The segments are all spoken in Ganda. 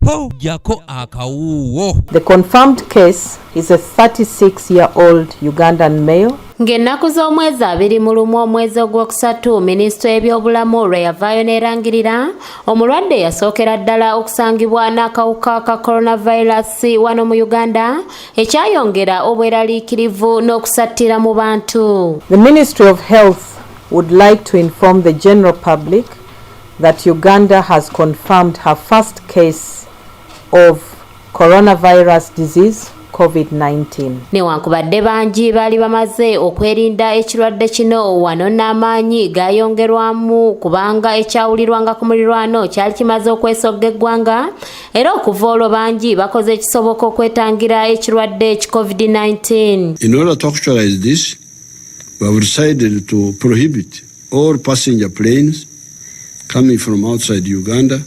Ho jako akawuuwo. The confirmed case is a 36-year-old Ugandan male. Ng'ennaku z'omwezi 21 omwezi ogwokusatu, minisitule y'ebyobulamu lwe yavaayo n'erangirira omulwadde yasookera ddala okusangibwa n'akawuka ka coronavirus wano mu Uganda, ekyayongera obweraliikirivu n'okusattira mu bantu. The Ministry of Health would like to inform the general public that Uganda has confirmed her first case of coronavirus disease, COVID-19. Newankubadde bangi baali bamaze okwerinda ekirwadde kino, wano n'amaanyi gayongerwamu kubanga ekyawulirwanga ku mulirwano kyali kimaze okwesogga eggwanga, era okuva olwo bangi bakoze ekisoboka okwetangira ekirwadde eki COVID-19. In order to actualize this, we have decided to prohibit all passenger planes coming from outside Uganda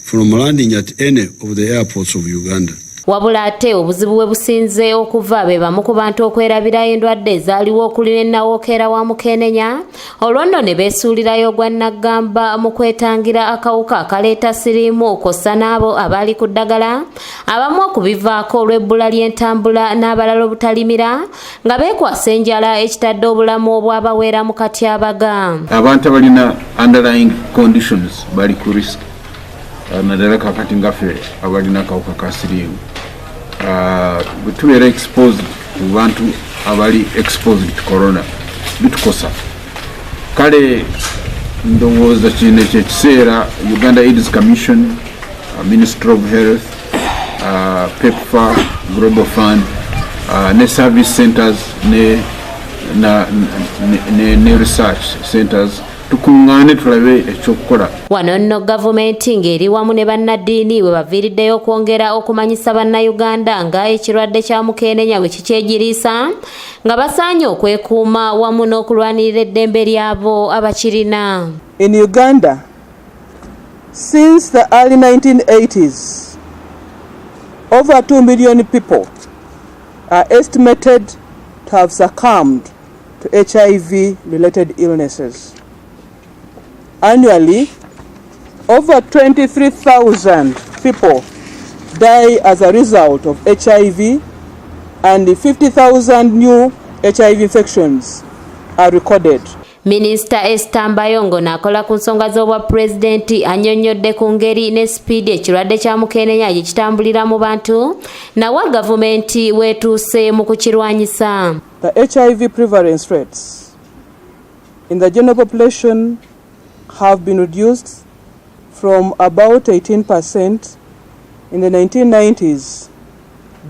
from landing at any of the airports of Uganda. Wabula ate obuzibu bwe businze okuva be bamu ku bantu okwerabirayo endwadde ezaaliwo okuli ne nnawookeera wa mukenenya, olwo nno ne beesuulirayo ogwa nnaggamba mu kwetangira akawuka akaleeta siriimu, kw'ossa n'abo abaali ku ddagala, abamu okubivaako olw'ebbula ly'entambula n'abalala obutalimira nga beekwasa enjala, ekitadde obulamu obwabaweera mu katyabaga. Abantu abalina underlying conditions bali ku risk, naddala kakati ngaffe abalina akawuka ka siriimu. Bwe tubeera exposed ku bantu abali exposed to corona, bitukosa. Kale ndowooza kino kyekiseera Uganda AIDS Commission, Ministry of Health, PEPFAR, Global Fund, ne service centers ne research centers tukuŋŋaane tulabe ekyokukola. Wano nno gavumenti ng'eri wamu ne bannaddiini bwe baviiriddeyo okwongera okumanyisa bannayuganda nga ekirwadde kya mukenenya bwe kikyegiriisa, nga basaanye okwekuuma wamu n'okulwanirira eddembe lyabo abakirina. In Uganda, since the early 1980s, over 2 million people are estimated to have succumbed to HIV related illnesses. Annually, over 23,000 people die as a result of HIV, and 50,000 new HIV infections are recorded. Minisita Esther Mbayo ng'akola ku nsonga z'obwa pulezidenti annyonnyodde ku ngeri ne sipiidi ekirwadde kya mukenenya gye kitambulira mu bantu, nawa gavumenti weetuuse mu kukirwanyisa. The HIV prevalence rates in the general population have been reduced from about 18% in the 1990s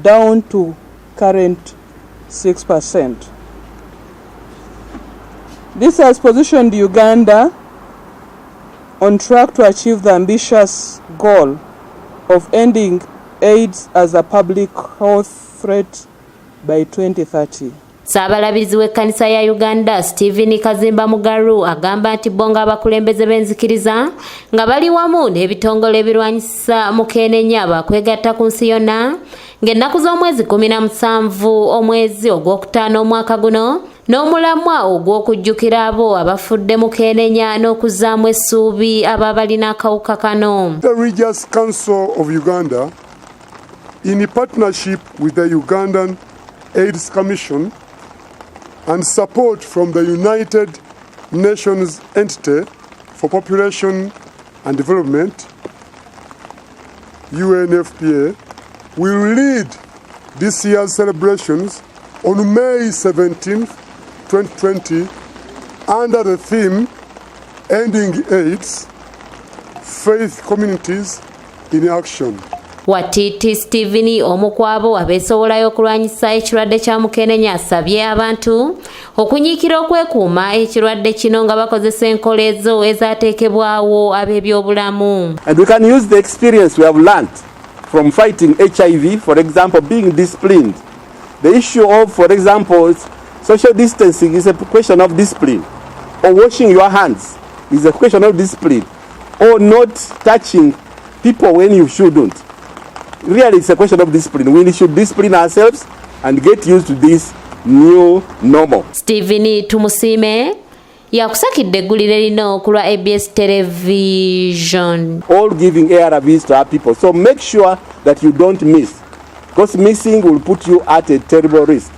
down to current 6%. This has positioned Uganda on track to achieve the ambitious goal of ending AIDS as a public health threat by 2030. Saabalabirizi w'ekkanisa ya Uganda Stephen Kazimba Mugalu agamba nti bo ng'abakulembeze b'enzikiriza nga bali wamu n'ebitongole ebirwanyisa mukenenya bakwegatta ku nsi yonna ng'ennaku z'omwezi 17 omwezi ogwokutaano omwaka guno n'omulamwa ogw'okujjukira abo abafudde mukenenya n'okuzzaamu essuubi abo abalina akawuka kano. The Religious Council of Uganda, in partnership with the Ugandan AIDS Commission and support from the United Nations Entity for Population and Development, UNFPA, will lead this year's celebrations on May 17th, 2020, under the theme Ending AIDS, Faith Communities in Action. Watiti Stephen, omu ku abo abeesobolayo okulwanyisa ekirwadde kya mukenenya, asabye abantu okunyiikira okwekuuma ekirwadde kino nga bakozesa enkola ezo ezaateekebwawo ab'ebyobulamu. And we can use the experience we have learned from fighting HIV, for example, being disciplined. The issue of, for example, social distancing is a question of discipline, or washing your hands is a question of discipline, or not touching people when you shouldn't. Really, it's a question of discipline. We should discipline ourselves and get used to this new normal. Stephen Tumusiime. Yakusakidde eggulire lino ku lwa ABS Television. All giving ARVs to our people. So make sure that you don't miss, because missing will put you at a terrible risk.